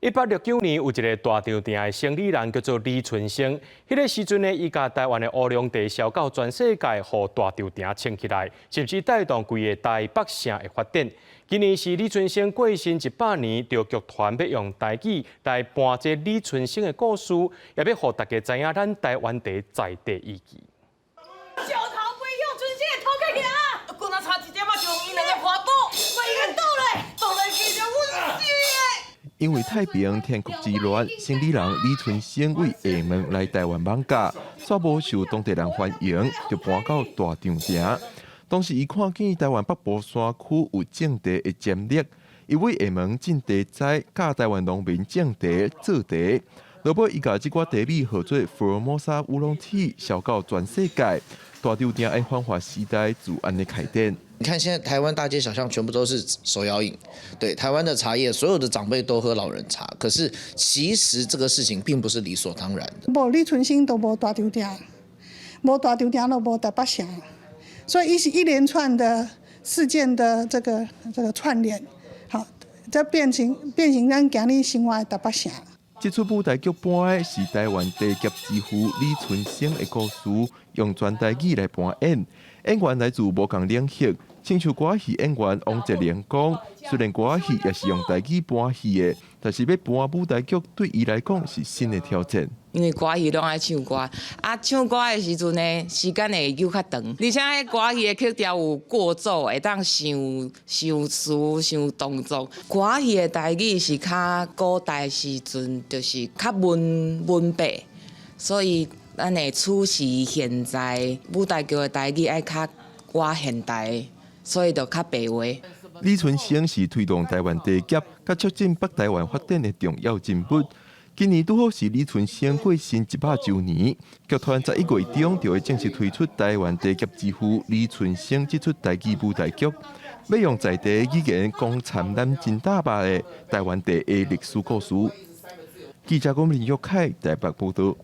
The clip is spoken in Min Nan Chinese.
1869年，有一个大稻埕的生理人叫做李春生。彼个時陣呢，伊共台灣的烏龍茶銷到全世界，予大稻埕衝起來，甚至帶動規個台北城的發展。今年是李春生過身100年，著劇團欲用台語來搬這李春生的故事，也欲予大家知影咱台灣茶在地意義。石頭飛向春生的頭殼去啊！閣若差一點仔就予𪜶兩个絆倒，萬一倒咧，倒來其實阮死的。因為太平天國之亂，生理人李春生為廈門來台灣艋舺，煞無受當地人歡迎，就搬到大稻埕。當時伊看見台灣北部山區有種茶的潛力，伊為廈門種茶栽，教台灣農民種茶做茶。落尾伊共這寡茶米號做福爾摩沙烏龍 tea，銷到全世界。大稻埕的繁華時代就按呢開展。你看現在台灣大街小巷全部都是手搖飲，對台灣的茶葉，所有的長輩都喝老人茶。可是其實這個事情並不是理所當然的。無李春生都無大稻埕，無大稻埕就無台北城，所以伊是一連串的事件的這個串聯，好，才變成咱今日生活的台北城。這齣舞台劇搬的是台灣茶業之父李春生的故事，用全台語來搬演。演員來自無仝領域，親像歌仔戲演員王哲玲講，雖然歌仔戲也是用台語搬戲的，但是欲搬舞台劇對伊來講是新的挑戰。因為歌戲攏愛唱歌，啊唱歌的時陣呢，時間會搝較長，而且彼歌戲的曲調有過奏，會當想想詞、想動作。歌戲的台語是較古代時陣，就是較文文白，所以咱的處時現在舞台劇的台語愛較倚現代，所以就較白話。李春生是推動台灣茶業、佮促進北台灣發展的重要人物。今年拄好是李春生過身100週年，劇團11月中就會正式推出台灣茶業之父李春生這齣台語舞台劇，欲用在地語言講參咱真大百的台灣茶的歷史故事。記者龔林玉凱台北報道。